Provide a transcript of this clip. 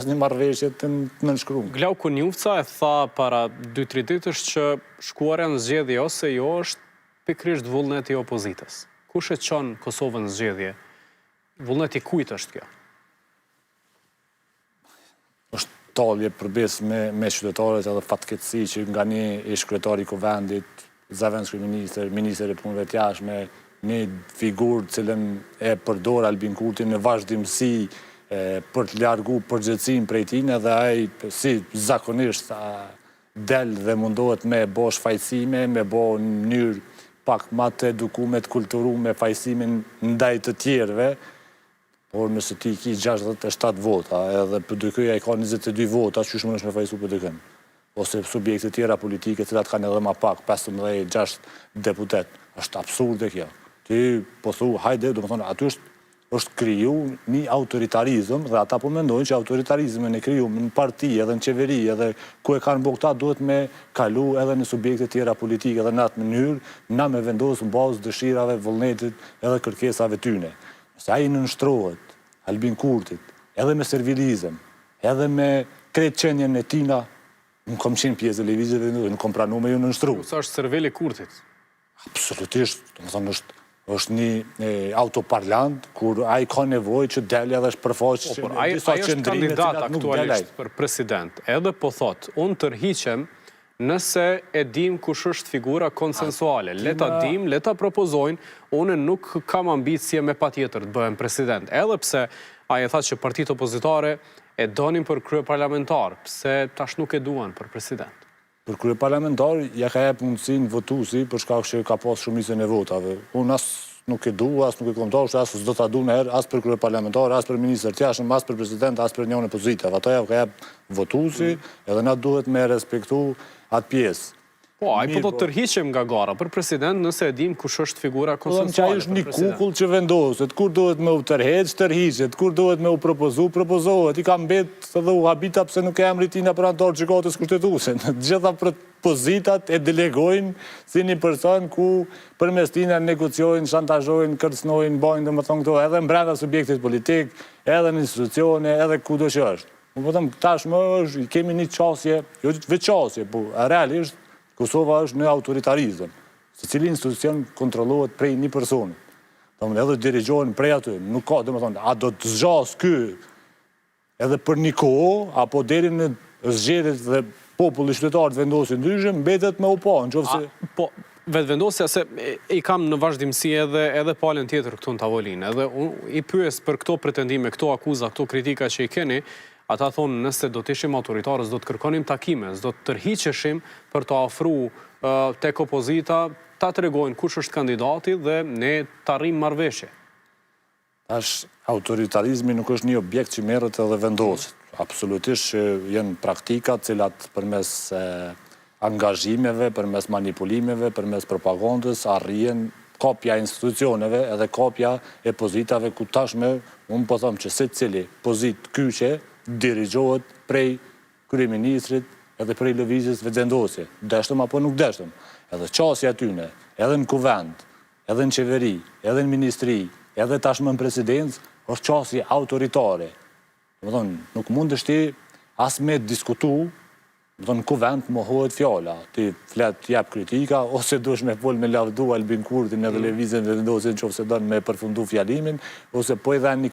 Asnjë marrëveshje të nënshkrume. Glauk Konjufca e tha para dy-tri ditësh që shkuarja në zgjedhje ose jo është pikërisht vullnet i opozitës. Kush e çon Kosovën në zgjedhje? Vullnet i kujt është kjo? Është tallje për besë me, me qytetarët edhe fatkeqësi që nga një ish kryetar i kuvendit, zëvendëskryeministër, ministër i punëve të jashtme, një figurë të cilën e përdor Albin Kurti në vazhdimësi për të largu përgjegjësinë prej tij edhe ai si zakonisht del dhe mundohet me bo shfajësime, me bo në mënyrë pak ma të edukume, të kulturume fajësimin ndaj të tjerëve, Por nëse ti i ki 67 vota edhe PDK-ja i ka 22 vota, qysh mundesh me fajësu PDK-në? Ose subjekte tjera politike të cilat kanë edhe ma pak, 15, 6 deputet. Është absurde kjo. Ti po thu, hajde, domethonë, aty është është kriju një autoritarizëm dhe ata po mendojnë që autoritarizmin e kriju në parti edhe në qeveri edhe ku e kanë bo këta duhet me kalu edhe në subjekte tjera politike dhe në atë mënyrë na me vendosë në bazë dëshirave, vullnetit edhe kërkesave tyne. Nëse ai i nënshtrohet Albin Kurtit, edhe me servilizëm, edhe me krejt qenien e tina, unë kom qenë pjesë e Lëvizjes Vetëvendosje, nuk kom pranu me ju nënshtru. Sa është servil i Kurtit? Absolutisht, domethonë është është një autoparlant kur ai ka nevojë që del edhe shpërfaq po, por ai disa qëndrime të cilat nuk del ai. Për president, edhe po thotë, unë tërhiqem Nëse e dimë kush është figura konsensuale, le ta dimë, le ta propozojnë, unë nuk kam ambicie me patjetër të bëhem president, edhe pse ai e tha që partitë opozitare e donin për kryeparlamentar, pse tash nuk e duan për president? Për kryeparlamentar ja ka jep mundësinë votuesi për shkak që ka pas shumicën e votave. Unë as nuk e du, as nuk e kom dashur, as s'do ta du nëherë, as për kryeparlamentar, as për ministër të jashtëm, as për president, as për njërin e pozitave. Ato ja ka jep votuesi, edhe na duhet me respektu atë pjesë. Po, ai po thotë tërhiqem nga gara për president nëse e dimë kush është figura konsensuale për president. Ai është një kukull që vendoset, kur duhet me u tërheq, tërhiqet, kur duhet me u propozu, propozohet. I ka mbet edhe u habita pse nuk e emri tina për anëtar të Gjykatës Kushtetuese. Të gjitha pozitat e delegojnë si një person ku përmes tina negociojnë, shantazhojnë, kërcënojnë, bajnë domethënë këto edhe brenda subjektit politik, edhe në institucione, edhe kudo që është. Unë po them, tashmë është, kemi një qasje, jo veç qasje, po realisht Kosova është në autoritarizëm. Secili institucion kontrollohet prej një personi. Domethënë edhe dirigjohen prej aty. Nuk ka, domethënë, a do të zgjasë ky edhe për një kohë, apo deri në zgjedhjet dhe populli qytetarët vendosin ndryshe, mbetet me u pa, në qoftë se... Po, Vetëvendosja se i kam në vazhdimësi edhe edhe palën tjetër këtu në tavolinë, edhe unë i pyes për këto pretendime, këto akuza, këto kritika që i keni, ata thonë nëse do të ishim autoritarë s'do të kërkonim takime, s'do të tërhiqeshim për të afru tek opozita, ta tregojnë kush është kandidati dhe ne të arrijmë marrëveshje. Tash, autoritarizmi nuk është një objekt që merret edhe vendoset. Absolutisht që janë praktika të cilat përmes angazhimeve, përmes manipulimeve, përmes propagandës arrihen kapja e institucioneve edhe kapja e pozitave ku tashmë unë po them që secili pozitë kyçe dirigjohet prej kryeministrit edhe prej lëvizjes Vetëvendosje, deshtëm apo nuk deshtëm. Edhe qasja e tyne, edhe në kuvend, edhe në qeveri, edhe në ministri, edhe tashmë në presidencë, është qasje autoritare. Domethënë, nuk mundesh ti as me diskutu, domethënë, në kuvend mohohet fjala. Ti flet, jep kritika, ose duhesh me fol me lavdu Albin Kurtin edhe mm. Lëvizjen Vetëvendosje në qoftë se don me përfundu fjalimin, ose po i dhen një.